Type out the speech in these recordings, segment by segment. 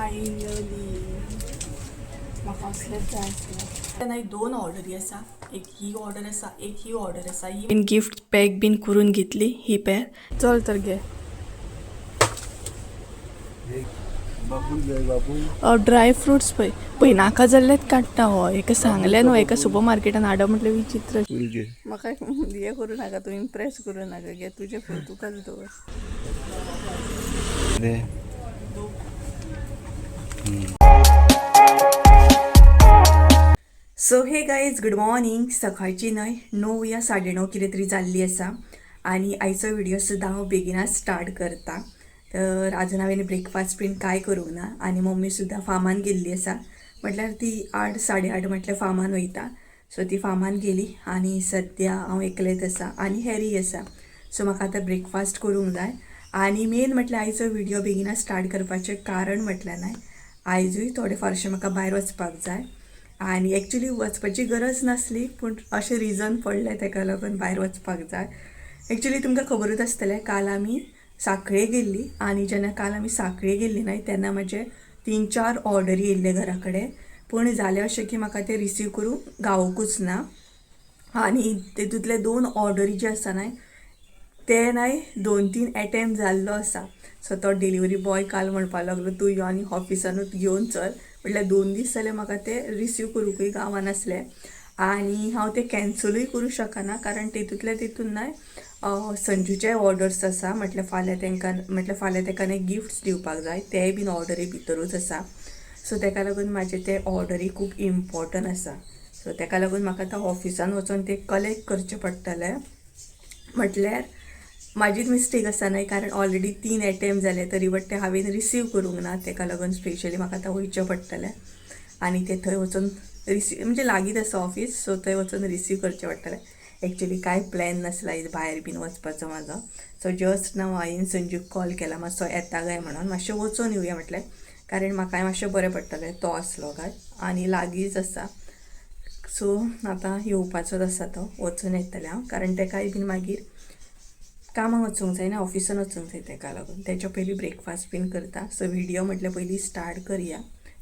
Finally म्हाका असलेच जाय आसलें. तेन्ना दोन ऑर्डरी आसा, एक ही ऑर्डर आसा, एक ही ऑर्डर आसा. ही गिफ्ट पॅक बीन करून घेतली ही पॅक. चल तर घे. ड्राय फ्रुट्स पळय पळय, नाका जाल्लेच काडटा हो. एका सांगलें न्हू, एका सुपर मार्केटान हाडप म्हटल्यार विचित्र. म्हाका हें करूं नाका तूं, इम्प्रेस करूं नाका. घे तुजे फूल तुकाच दवर. So hey guys, good morning. सकाळची न्हय 9 या 9:30 कितें तरी जाल्ली आसा आनी आयचो व्हिडिओ सुद्दां हांव बेगिनाच स्टार्ट करता. तर अजून हांवें ब्रेकफास्ट बीन कांय करूंक ना आनी मम्मी सुद्दां फार्मान गेल्ली आसा. म्हटल्यार ती 8 8:30 म्हटल्यार फार्मान वयता. सो ती फार्मान गेली आनी सद्या हांव एकलेच आसा आनी हॅरी आसा. सो म्हाका आतां ब्रेकफास्ट करूंक जाय. आनी मेन म्हटल्यार आयचो व्हिडिओ बेगिनाच स्टार्ट करपाचें कारण म्हटल्यार न्हय आयजूय थोडे फारशें म्हाका भायर वचपाक जाय. आनी एक्चुली वचपाची गरज नासली, पूण अशें रिजन पडलें तेका लागून भायर वचपाक जाय. एक्चुली तुमकां खबरूच आसतलें, काल आमी साखळे गेल्ली आनी जेन्ना काल आमी साखळे गेल्ली न्हय तेन्ना म्हाजे 3-4 ऑर्डरी येयल्ले घरा कडेन. पूण जालें अशें की म्हाका ते रिसीव करूंक गावोकूच ना. आनी तेतूंतले 2 ऑर्डरी जे आसा न्हय ते न्हय 2-3 एटेम्प जाल्लो आसा. सो तो डिलिव्हरी बॉय काल म्हणपाक लागलो, तूं यो आनी ऑफिसानूच घेवन चल. म्हटल्यार 2 दीस जाले म्हाका ते रिसीव करूंकूय गावनासले आनी हांव ते कॅन्सलूय करूं शकना, कारण तेतूंतले तितून न्हय संजूचे ऑर्डर्स आसा. म्हटल्यार फाल्यां तेंकां, म्हटल्यार फाल्यां तेका न्हय गिफ्ट्स दिवपाक जाय, तेय बीन ऑर्डरी भितरूच आसा. सो तेका लागून म्हाजे ते ऑर्डरी खूब इम्पॉर्टंट आसा. सो तेका लागून म्हाका आतां ऑफिसान वचोन ते कलेक्ट करचे पडटले. म्हटल्यार म्हाजीच मिस्टेक आसा न्हय, कारण ऑलरेडी 3 एटेम्प जाले तरी बट ते हांवें रिसीव करूंक ना. तेका लागून स्पेशली म्हाका आतां वयचें पडटलें आनी ते थंय वचून रिसीव, म्हणजे लागींच आसा ऑफीस, सो थंय वचून रिसीव करचें पडटलें. एक्चुली कांय प्लॅन नासला आयज भायर बीन वचपाचो म्हाजो. सो जस्ट नाव हांवें संजूक कॉल केला, मातसो येता काय म्हणून, मातशें वचून येवया म्हटलें, कारण म्हाकाय मातशें बरें पडटलें तो आसलो काय आनी लागींच आसा. सो आतां येवपाचोच आसा तो, वचून येतलें हांव, कारण तेकाय बीन मागीर कामाक वचूंक जाय ना, ऑफिसान वचूंक जाय. तेका लागून तेच्या पयलीं ब्रेकफास्ट बीन करता. सो व्हिडियो म्हटल्यार पयलीं स्टार्ट करया.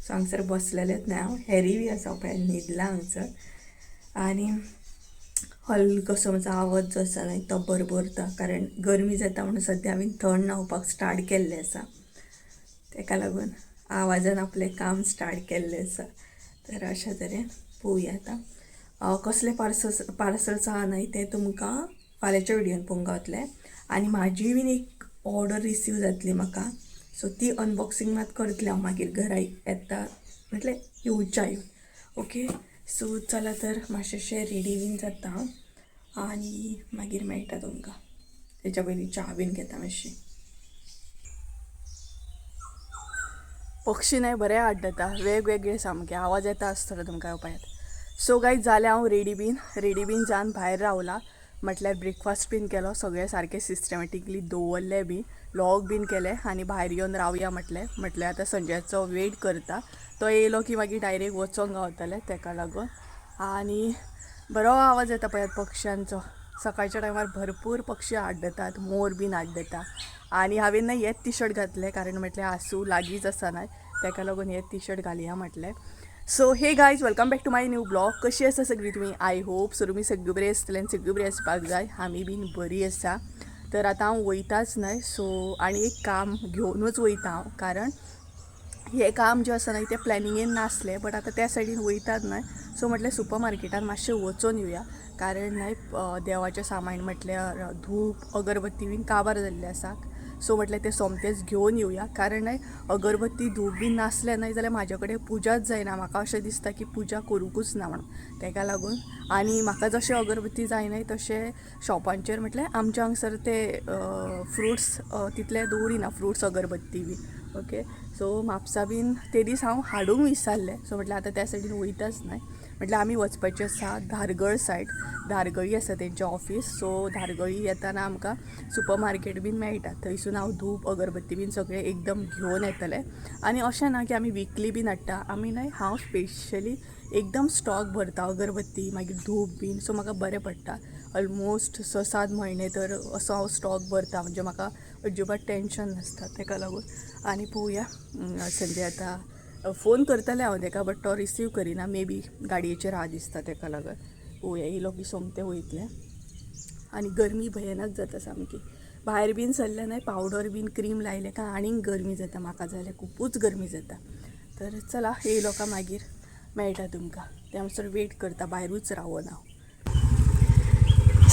सो हांगसर बसलेलेंच न्हय हांव, हॅरी बी आसा पळय न्हिदला हांगसर. आनी हलकोसो म्हजो आवाज जो आसा न्हय तो बरबरता, कारण गरमी जाता म्हणून सद्या हांवें थंड न्हांवपाक स्टार्ट केल्लें आसा. तेका लागून आवाजान आपलें काम स्टार्ट केल्लें आसा. तर अशा तरेन पळोवया आतां कसले पार्सल्स आहा न्हय तें तुमकां फाल्यांच्या व्हिडियोन पळोवंक गावतलें. आनी म्हाजीय बीन एक ऑर्डर रिसीव जातली म्हाका, सो ती अनबॉक्सिंग मात करतलें हांव मागीर घरा येता, म्हटल्यार येवच्या येवन. ओके, सो चला तर मातशें रेडी बीन जाता हांव आनी मागीर मेळटा तुमकां. तेच्या पयलीं च्या बीन घेता मातशी. पक्षी न्हय बरे आड्डता, वेगवेगळे सामके आवाज येता आसतलो तुमकां पळयात. सो गायज जालें हांव रेडी बीन, रेडी बीन जावन भायर रावला. म्हटल्यार ब्रेकफास्ट बीन केलो, सगळें सारकें सिस्टमॅटिकली दवरलें बी, लॉक बीन केलें आनी भायर येवन रावया म्हटलें. म्हटल्यार आतां संजयाचो वेट करता, तो येयलो की मागीर डायरेक्ट वचोंक गावतलें तेका लागून. आनी बरो आवाज येता पळयात पक्ष्यांचो. सकाळच्या टायमार भरपूर पक्षी आड्डतात, मोर बीन आड्डता. आनी हांवें न्हय हेच टी शर्ट घातलें, कारण म्हटल्यार आसूं लागींच आसा न्हय तेका लागून हेच टी शर्ट घालया म्हटलें. So hey guys, welcome back to my new blog. कशी आसा सगळीं तुमी? I hope so तुमी सगळीं बरी आसतली आनी सगळीं बरी आसपाक जाय. आमी बीन बरी आसा. तर आतां हांव वयताच न्हय, सो आनी एक काम घेवनूच वयता हांव, कारण हें काम जें आसा न्हय तें प्लॅनिंगेन नासलें, बट आतां त्या सायडीन वयतात न्हय, सो म्हटलें सुपर मार्केटान मातशें वचून येवया, कारण न्हय देवाचें सामान म्हटल्यार धूप अगरबत्ती बीन काबार जाल्लें आसा. सो म्हटलें तें सोमतेंच घेवन येवया, कारण न्हय अगरबत्ती धूप बीन नासलें न्हय जाल्यार म्हाजे कडेन पुजाच जायना. म्हाका अशें दिसता की पुजा करूंकूच ना म्हणून, तेका लागून. आनी म्हाका जशें अगरबत्ती जाय न्हय तशें शॉपांचेर म्हटल्यार आमच्या हांगसर ते फ्रुट्स तितले दवरिना, फ्रुट्स अगरबत्ती बी. ओके, सो म्हापसा बीन ते दीस हांव हाडूंक विसरलें. सो म्हटल्यार आतां त्या सायडीन वयताच न्हय, म्हटल्यार आमी वचपाचें आसा धारगळ सायड. धारगळी आसा तेंचें ऑफीस. सो धारगळी येताना आमकां सुपर मार्केट बीन मेळटा, थंयसून हांव धूप अगरबत्ती बीन सगळें एकदम घेवन येतलें. आनी अशें ना की आमी विकली बीन हाडटा, आमी न्हय हांव स्पेशली एकदम स्टॉक भरता अगरबत्ती मागीर धूप बीन. सो म्हाका बरें पडटा. ऑलमोस्ट 6-7 म्हयने तर असो हांव स्टॉक भरता, म्हणजे म्हाका अजिबात टेन्शन नासता तेका लागून. आनी पळोवया संजय आतां फोन करतलें हांव तेका, बट तो रिसीव करिना, मे बी गाडयेचेर आहा दिसता, तेका लागून. पळोवया येयलो की सोमतें वयतलें. आनी गरमी भयानक जाता सामकी, भायर बीन सरलें न्हय पावडर बीन क्रीम लायलें काय आनीक गरमी जाता, म्हाका जाल्यार खुबूच गरमी जाता. तर चला येयलो काय मागीर मेळटा तुमकां, त्या म्हणसर वेट करता, भायरूच रावोन हांव.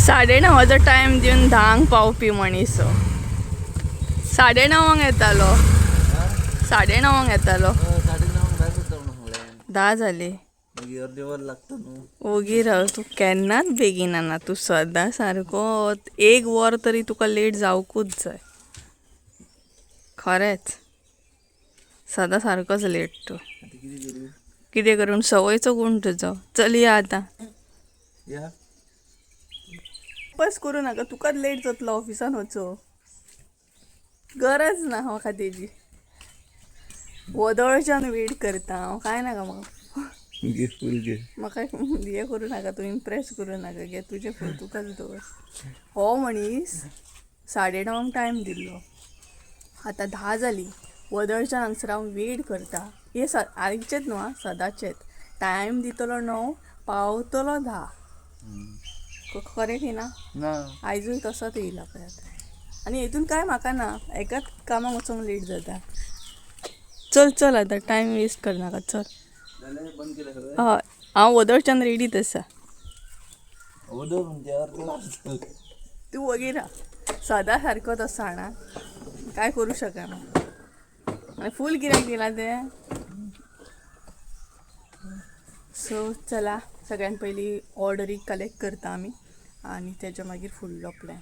9:30 टायम दिवन 10 पावपी मनीस, 9:30 येतालो, 9:30 येतालो, 10 जाली. ओगी राव तूं, केन्नाच बेगीन ना तूं, सदां सारको एक वर तरी तुका लेट जावकूच जाय, खरेंच सदां सारकोच लेट तूं. कितें करून संवयचो गूण तुजो. चल या आतां, बस करूं नाका, तुकाच लेट जातलो ऑफिसान वचो, गरज ना म्हाका तेजी. वदळच्यान वेट करता हांव, कांय नाका म्हाका, म्हाका हें करूं नाका तूं, इम्प्रेस करूं नाका, घे तुजें फूल तुकाच दवर. हो मनीस 9:30 टायम दिल्लो, आतां 10 जाली, वदळच्यान हांगसर हांव वेट करता. हे आयचेच न्हू आं, सदांचेच टायम दितलो 9, पावतलो 10, खरें की ना? आयजूय तसोच येयला पळय आतां. आनी हेतून कांय म्हाका ना, एकाच कामाक वचोंक लेट जाता. चल चल आतां टायम वेस्ट करनाका, चल. हय हांव वदळच्यान रेडीत आसा, तूं वगी राव, सदां सारको तसो जाणा, कांय करूं शकना. आनी फूल कित्याक दिलां तें. सो चला सगळ्यान पयलीं ऑर्डरी कलेक्ट करता आमी आनी तेच्या मागीर फुडलो प्लॅन.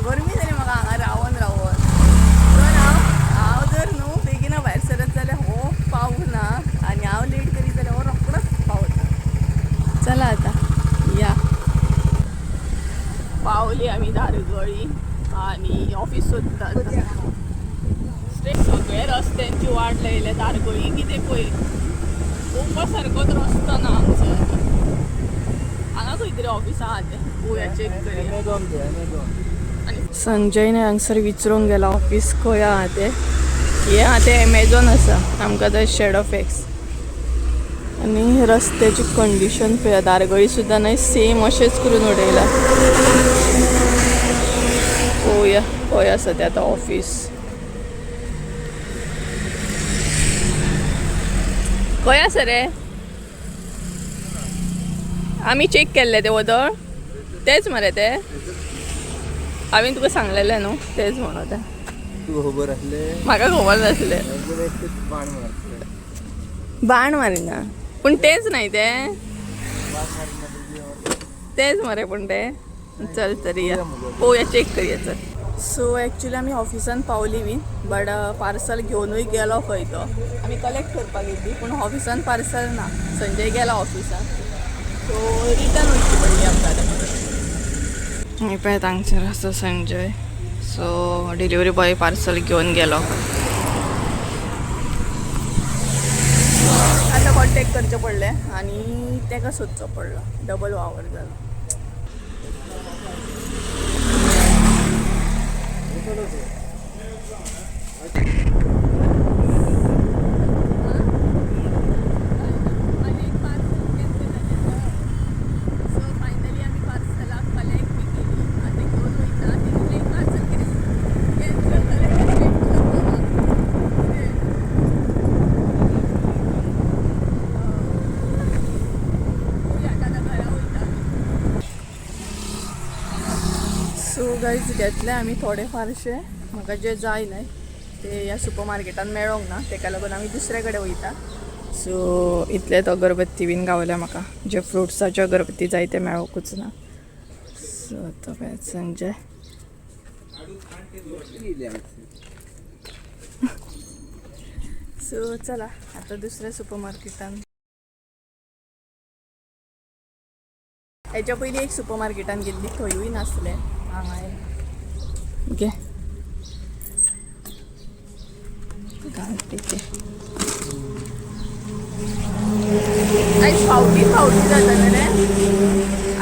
गरमी जाली म्हाका हांगा रावोन रावोन, जर हांव जर न्हू बेगिना भायर सरत जाल्यार हो पावना, आनी हांव लेट करीत जाल्यार हो रोकडोच पावता. चला आतां या, पावली आमी धारगळी आनी ऑफीस सोदता. सगळे रस्त्यांची वाट लायल्या धारगळी, कितें पळय गोवा सारकोच रस्तो ना आमचो. हांगा खंय तरी ऑफिस आहा तें, पळोवया चॅक करया. संजयने हांगसर विचरूंक गेला ऑफिस खंय आहा तें. हें आहा तें एमेझॉन आसा आमकां जाय शेड ऑफ एक्स. आनी रस्त्याची कंडिशन पळया, धारगळी सुद्दां न्हय सेम अशेंच करून उडयला. पळोवया खंय आसा तें आतां ऑफिस. खंय आसा रे? आमी चॅक केल्लें तें वदळ, तेच मरे ते हांवें तुका सांगलेलें न्हू, तेच म्हणून तें. खबर आसलें म्हाका खबर नासलें, बाण मारिना पूण तेच न्हय तें, तेच मरे पूण तें. चल तरी या पळोवया चॅक करया चल. सो एक्चुली आमी ऑफिसान पावली बीन, बट पार्सल घेवनूय गेलो खंय तो, आमी कलेक्ट करपाक येयल्ली पूण ऑफिसान पार्सल ना, संजय गेला ऑफिसान, सो रिटर्न वचची पडली आमकां आतां परत. आनी पळय हांगसर आसा Sanjay, so delivery boy parcel घेवन गेलो. आतां कॉन्टेक्ट करचें पडलें आनी तेका सोदचो पडलो, डबल वावर जालो. सो फायनली आमी पार्सलाक कलेक्ट बी केली, आतां घेवन वयता. तितूंतलें एक पार्सल कितें कॅन्सल जालें. आतां घरा वयता आमी. सो गायज घेतले आमी थोडे फारशे, म्हाका जे जाय न्हय ते ह्या सुपर मार्केटान मेळोंक ना, तेका लागून आमी दुसरे कडेन वयता. सो इतलेच अगरबत्ती बीन गावल्या म्हाका, जे फ्रुट्साचे अगरबत्ती जाय ते मेळोंकूच ना. सो आतां पळय संजय. सो चला आतां दुसऱ्या सुपर मार्केटान, हेच्या पयलीं एक सुपर मार्केटान गेल्ली, थंयूय नासलें. हांगा घे ठीक आहे. आयज फावटी फावटी जाता रे,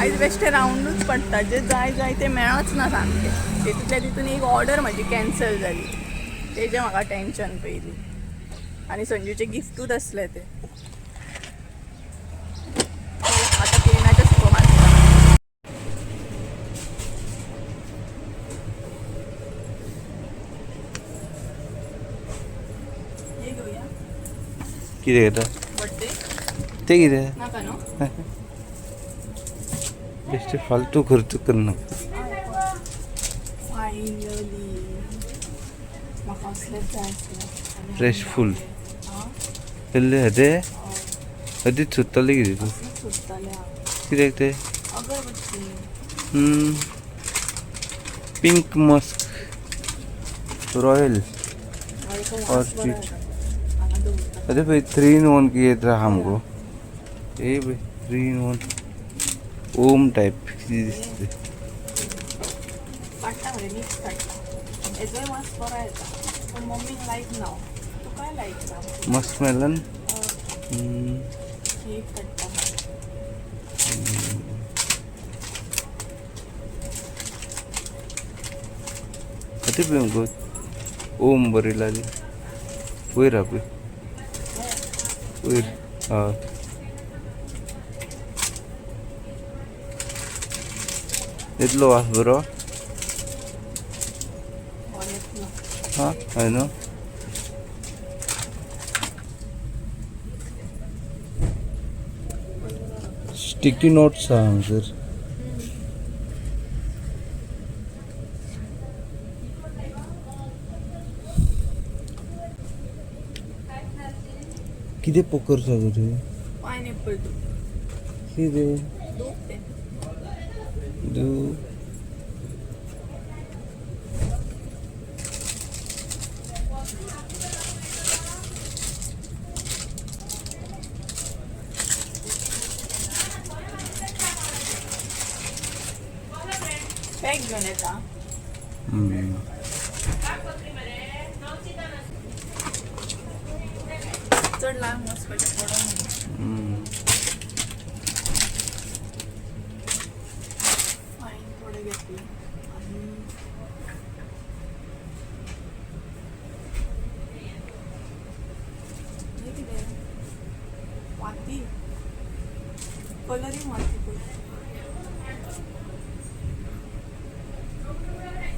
आयज बेश्टे रावंडूच पडटा, जे जाय जाय ते मेळच ना सामकें. तितूंतल्या तितून एक ऑर्डर म्हाजी कॅन्सल जाली, तेजें म्हाका टेंशन पयलीं. आनी संजूचें गिफ्टूच आसलें तें. आतां किरणाच्या सुपर मार्केटान. हे घेवया. कितें घेता? बड्डे. ते कितें? नाका न्हू. बेश्टे फालतू खर्च करना. फायनली म्हाका असलेंच जाय आसलें. फ्रेश फूल. आं. इल्लें हेते अदीच सोदतालें कितें तूं? असलेंच सोदतालें हांव. कित्याक ते? अगरबत्ती. Pink Musk royal. एका वास बरो Ostrich. येता. हांगा दवरता. अरे भाई 3 in 1 की येत राहा मगो. ए भाई 3 in 1 Om type किती दिसते. काडटा मरे, मिक्स काडटा. हेजोय वास बरो येता, पूण मम्मीक लायक ना. तुकाय लायक ना. Musk melon. एक काडटा. अरे भाई मगो ओम बरी लागली. वयर हा पळय वयर. हा इतलो वास बरो. बरो येतलो. हा हय न्हू. स्टिकी नोट्स आहा हांगसर. कितें पोकर गो तुवें? पायनएपल दूद. कितें? दूद तें. दूद. पॅक घेवन येता. चड लांब वचपाचें पडोंक. फायन थोडे घेतले आनी हें कितें वाती, कलरींग वाती पळय.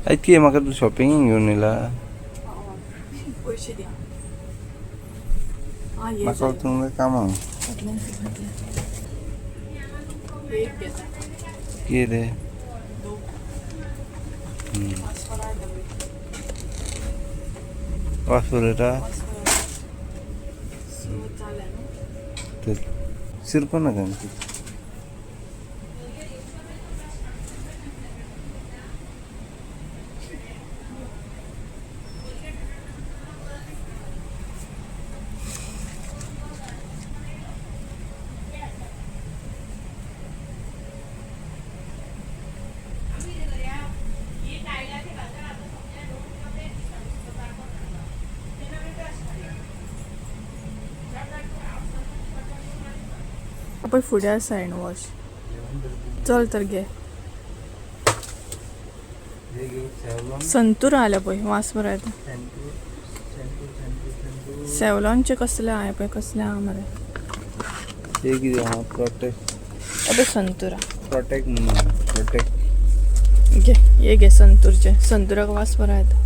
आयज कितें म्हाका तूं शॉपिंगेक घेवन येयला? हय, पयशे दिया. आं, हे म्हाका जाय. वचूंक जाय कामाक. फाटल्यान फाटल्यान एक घेता. कितें तें? दोन. वास बरो येता पळय. वास बरो येता. वास बरो येता. सो जालें न्हू. तर शिरको नाका आमची. पळय फुडें आसा हँड वॉश. चल तर घे. संतूर आल्या पळय, वास बरो येता. सेवलॉनचे कसले आहा पळय, कसले आहा मरे. हे कितें आहा? प्रोटेक्ट. अबे संतूर आहा. प्रोटेक्ट म्हणून प्रोटेक्ट. घे, हे घे संतूरचे. संतुराक वास बरो येता.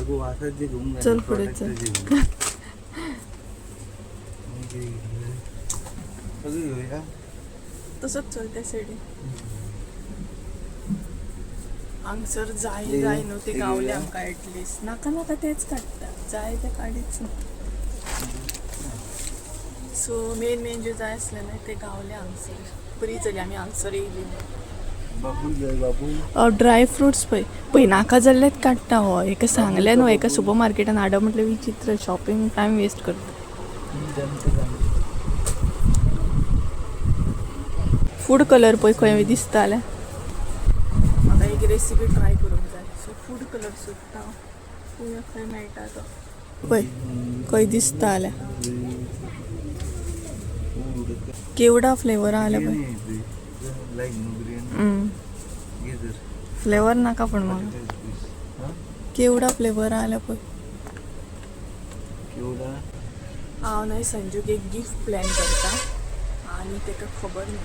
अगो वासाचे घेवंक जायना, चल फुडें चल. प्रोटेक्टाचे घेवंक. सगळें घेवया. तसोच चल त्या सायडीन. हांगसर जाय हे- जाय न्हू ते हे गावले घेवया? आमकां एटलिस्ट. नाका नाका, तेच काडटा. जाय ते काडीच ना. सो मेन मेन जे जाय आसलें न्हय ते गावले हांगसर. बरी जाली आमी हांगसर येयली. बाबूल जाय बाबूल. ड्राय फ्रुट्स पळय पळय, नाका जाल्लेच काडटा हो. हेका सांगलें न्हू एका सुपर मार्केटान हाडप म्हटल्यार विचित्र. शॉपिंग टायम वेस्ट करता. फूड कलर पळय खंय दिसता जाल्यार. म्हाका एक रेसिपी ट्राय करूंक जाय, सो फूड कलर सोदता हांव. पळोवया खंय मेळटा तो. पळय खंय दिसता जाल्यार. केवडा फ्लेवर आहा जाल्यार पळय. लायक न्हू बिर्याणी घे तर. फ्लेवर नाका पण म्हाका. 45 पीस. हा. केवडा फ्लेवर आला पळय. केवडा. हांव न्हय संजूक एक गिफ्ट प्लॅन करता आनी ताका खबर ना,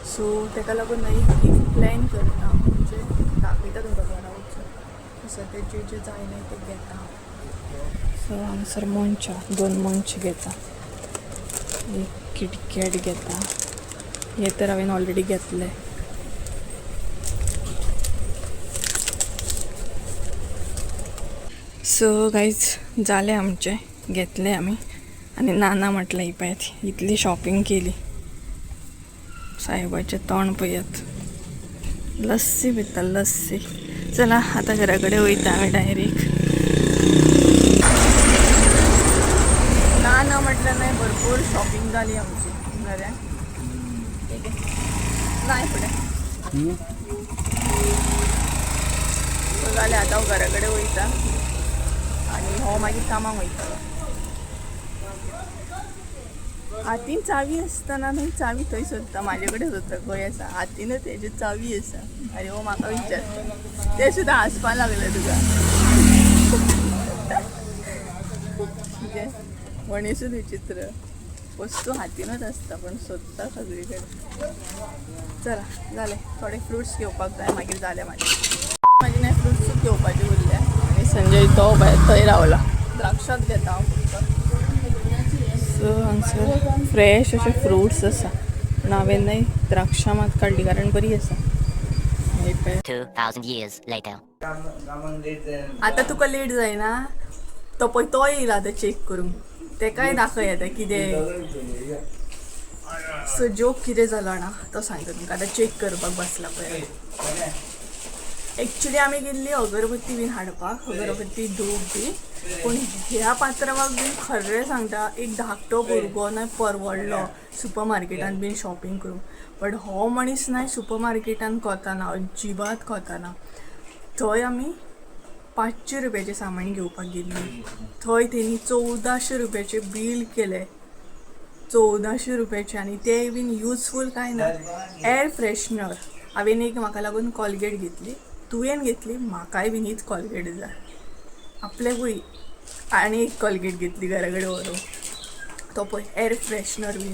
सो ताका लागून न्हय एक गिफ्ट प्लॅन करता, म्हणजे दाखयता तुमकां घरा वचून. सद्या जे जे जाय न्हय ते घेता हांव. सो हांगासर मंच, दोन मंच घेता, एक किटकॅट घेता. हे तर हांवें ऑलरेडी घेतले. सो गायज, जालें आमचें, घेतलें आमी. आनी ना ना म्हटलें, ही पळयात इतली शॉपिंग केली. साहेबाचें तोंड पळयात. लस्सी पिता लस्सी. चला, आतां घरा कडेन वयता आमी डायरेक्ट. ना ना म्हटलं नाही, भरपूर शॉपिंग झाली आमची. बरें, ठीक आहे. नाही फुडें. सो जालें, आतां हांव घरा कडेन वयता आनी हो मागीर कामाक वयतलो. हातीन चावी आसतना न्हय चावी थंय सोदता, म्हाजे कडेन सोदता खंय आसा. हातीनच तेजी चावी आसा आनी हो म्हाका विचारता. ते सुद्दां हांसपा लागले तुका. कितें मनीसूच विचित्र. वस्तू हातीनच आसता पण सोदता सगळी कडेन. चला, जालें. थोडे फ्रुट्स घेवपाक जाय, मागीर जालें म्हाजें. मागीर न्हय फ्रुट्सूच घेवपाचे उरले आनी संजय तो भायर थंय रावला. द्राक्षात घेता हांव फक्त. सो हांगसर फ्रेश अशे फ्रुट्स आसा, पूण हांवें न्हय द्राक्षां मात काडली कारण बरी आसा. हे पळय. 2,000 years later. कामाक लेट जायना. आतां तुका लेट जायना. तो पळय, तो येयला आतां चॅक करूंक. तेकाय दाखय आतां कितें. सो जोक कितें जालो ना तो सांगता तुमकां. आतां चॅक करपाक बसला पळय. एक्चुली आमी गेल्ली अगरबत्ती बीन हाडपाक, अगरबत्ती धूप बी. पूण ह्या पात्रावाक बीन खरें सांगता, एक धाकटो भुरगो न्हय परवडलो सुपर मार्केटान बीन शॉपिंग करूंक, बट हो मनीस न्हय सुपर मार्केटान कोताना, अजिबात कोताना. थंय आमी 500 रुपयाचें सामान घेवपाक गेल्ली, थंय तेणी 1400 रुपयाचें बील केलें. 1400 रुपयाचें, आनी तें बीन युजफूल कांय ना. एअर फ्रेशनर हांवें एक म्हाका लागून कॉलगेट घेतली. तुवें घेतली, म्हाकाय बीन हीच कॉलगेट जाय आपल्याकूय. आनी एक कॉलगेट घेतली घरा कडेन व्हरूंक. तो पळय एअर फ्रेशनर बीन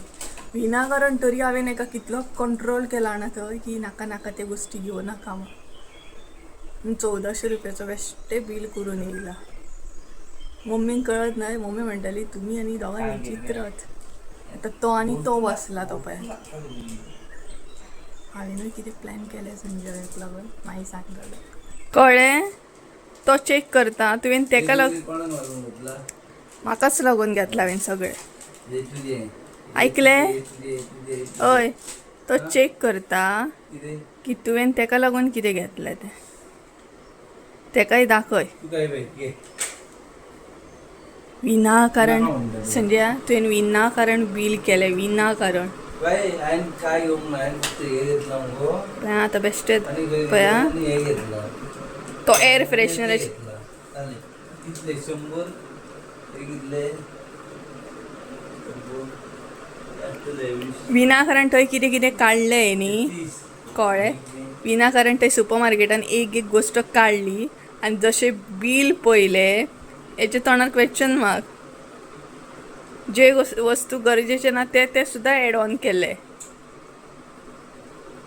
विनाकारण. तरी हांवें एका कितलो कंट्रोल केला ना थंय की नाका नाका ते गोश्टी घेवं नाका म्हूण. 1400 रुपयाचो बेश्टें बील करून येयला. मम्मीक कळत न्हय, मम्मी म्हणटाली तुमी आनी दोगांय विचित्रच. आतां तो आनी तो बसला तो पळय. हांवेनूय कितें प्लॅन केलें संजयाक लागून, मागीर सांगतलें. कळ्ळें? तो चॅक करता, तुवें तेका लाग कोणाक मारून घेतला? म्हाकाच लागून घेतला हांवें सगळें. हे तुजें. आयकलें? हे तुजें, तुजें. हय, तो चॅक करता कितें? की तुवें तेका लागून कितें घेतलें तें. तेकाय दाखय. तू काय बाई घे. विनाकारण. नाका म्हणटा तो. संजया, तुवें विनाकारण बील केलें, विनाकारण. बाई, हांवें काय घेवंक ना. हांवें फक्त हे घेतला मुगो. पळय आतां बेश्टेच. आनी खंय? पळय आं. आनी हे घेतला. तो एअर फ्रेशनर. घेतला, चालेल. कितले? 100. हे कितले? 100 जास्तले, 20. विनाकारण थंय कितें कितें काडलें न्ही. 30. कळ्ळें? विनाकारण थंय सुपर मार्केटान एक एक गोश्ट काडली आनी जशें बील पळयलें, हेच्या तोंडार क्वेश्चन मार्क. जे वस्तू गरजेचे ना ते ते सुद्दां एड ऑन केले.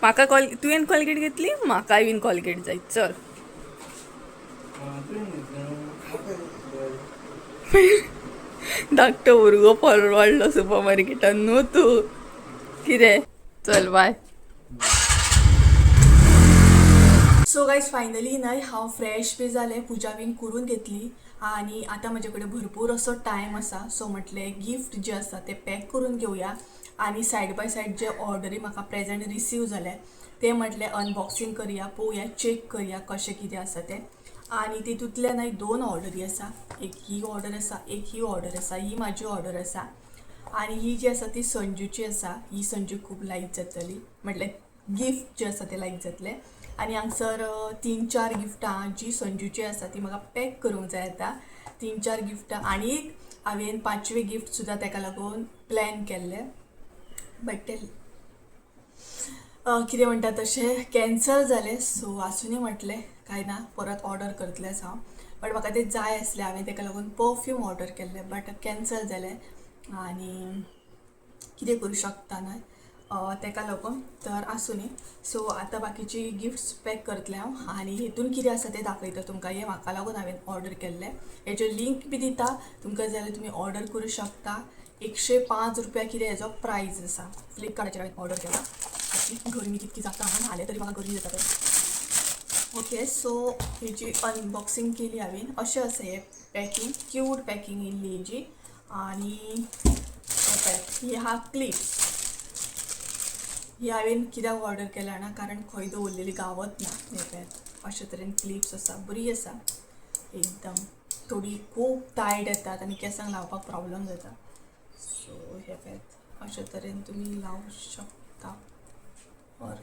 म्हाका कॉल, तुवें कॉलगेट घेतली, म्हाकाय बीन कॉलगेट जाय. चल. तुवें घेतलं न्हू. म्हाका घेतलं. धाकटो भुरगो परवडलो सुपर मार्केटान न्हू तूं कितें. चल, बाय. सो गायज, फायनली न्हय हांव फ्रेश बी जालें, पुजा बीन करून घेतली आनी आतां म्हजे कडेन भरपूर असो टायम आसा. सो म्हटलें गिफ्ट जे आसा ते पॅक करून घेवया आनी सायड बाय सायड जे ऑर्डरी म्हाका प्रेजंट रिसीव जाले ते म्हटलें अनबॉक्सिंग करया, पळोवया, चॅक करया कशें कितें आसा तें. आनी तितूंतल्यान न्हय दोन ऑर्डरी आसा. एक ही ऑर्डर आसा, एक ही ऑर्डर आसा. ही म्हाजी ऑर्डर आसा आनी ही जी आसा ती संजूची आसा. ही संजूक खूब लायक जातली, म्हटल्यार गिफ्ट जे आसा ते लायक जातले. आनी हांगसर तीन चार गिफ्टां जी संजूची आसा ती म्हाका पॅक करूंक जाय. आतां तीन चार गिफ्टां आनी एक हांवें पांचवें गिफ्ट सुद्दां ताका लागून प्लॅन केल्लें, बट ते कितें म्हणटा तशें कॅन्सल जालें. सो आसूनी म्हटलें काय ना, परत ऑर्डर करतलेंच हांव. बट म्हाका तें जाय आसलें, हांवें ताका लागून परफ्यूम ऑर्डर केल्लें, बट कॅन्सल जालें आनी कितें करूं शकता न्हय ताका लागून तर आसूं न्ही. सो आतां बाकीची गिफ्ट्स पॅक करतलें हांव आनी हितून कितें आसा तें दाखयता तुमकां. हें म्हाका लागून हांवें ऑर्डर केल्लें, हेजे लिंक बी दिता तुमकां, जाल्यार तुमी ऑर्डर करूं शकता. 105 रुपया कितें हेजो प्रायस आसा. फ्लिपकार्टाचेर हांवें ऑर्डर केला. गरमी कितकी जाता हांगा, न्हालें तरी म्हाका गरमी जाता. ओके, सो हेजी अनबॉक्सिंग केली हांवें. अशें आसा हें पॅकिंग, क्यूट पॅकिंग येयल्ली हेजी. आनी ही आहा क्लिप्स. ही हांवें कित्याक ऑर्डर केला ना, कारण खंय दवरलेली गावत ना. हे पळयात, अशे तरेन क्लिप्स आसा, बरी आसा एकदम. थोडी खूब टायट येतात आनी केंसांक लावपाक प्रॉब्लम जाता. सो हे पळयात, अशे तरेन तुमी लावंक शकता. ऑर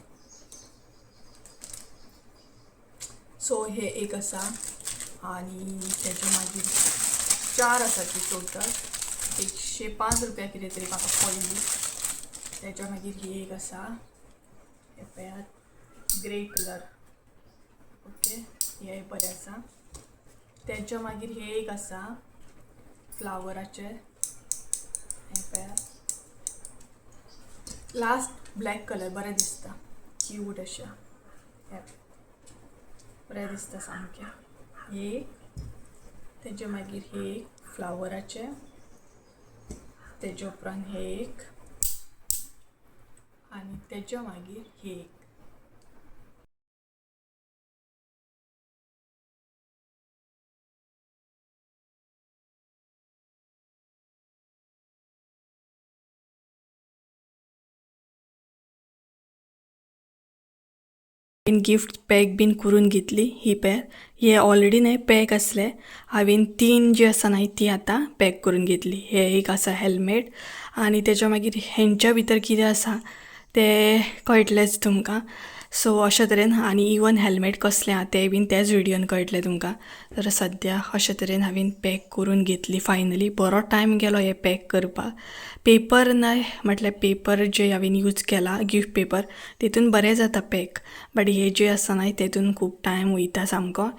सो हे एक आसा आनी तेजे मागीर 4 आसा ती टोटल. 105 रुपया कितें तरी म्हाका पडली. तेच्या मागीर ही एक आसा, हे पळयात, ग्रे कलर. ओके, हे बरें आसा. तेच्या मागीर हे एक आसा फ्लावराचे, हे पळयात. लास्ट ब्लॅक कलर बरें दिसता, क्यूट अशें, हे बरें दिसता सामकें. हे एक, तेजे मागीर हे एक फ्लावराचे, तेजे उपरांत हे एक आनी तेच्या मागीर हे एक. गिफ्ट पॅक बीन करून घेतली. ही पॅक हे ऑलरेडी न्हय पॅक आसले, हांवें 3 जी आसा न्हय ती आतां पॅक करून घेतली. हे एक आसा हेल्मेट आनी तेच्या मागीर हेंच्या भितर कितें आसा तें कळटलेंच तुमकां. सो अशे तरेन, आनी इवन हेल्मेट कसलें आहा तें बीन त्याच व्हिडियोन कळटलें तुमकां. तर सद्या अशे तरेन हांवें पॅक करून घेतली फायनली. बरो टायम गेलो हें पॅक करपाक. पेपर न्हय म्हटल्यार पेपर जे हांवें यूज केला गिफ्ट पेपर, तितून बरें जाता पॅक, बट हे जे आसा न्हय तेतून खूब टायम वयता सामको.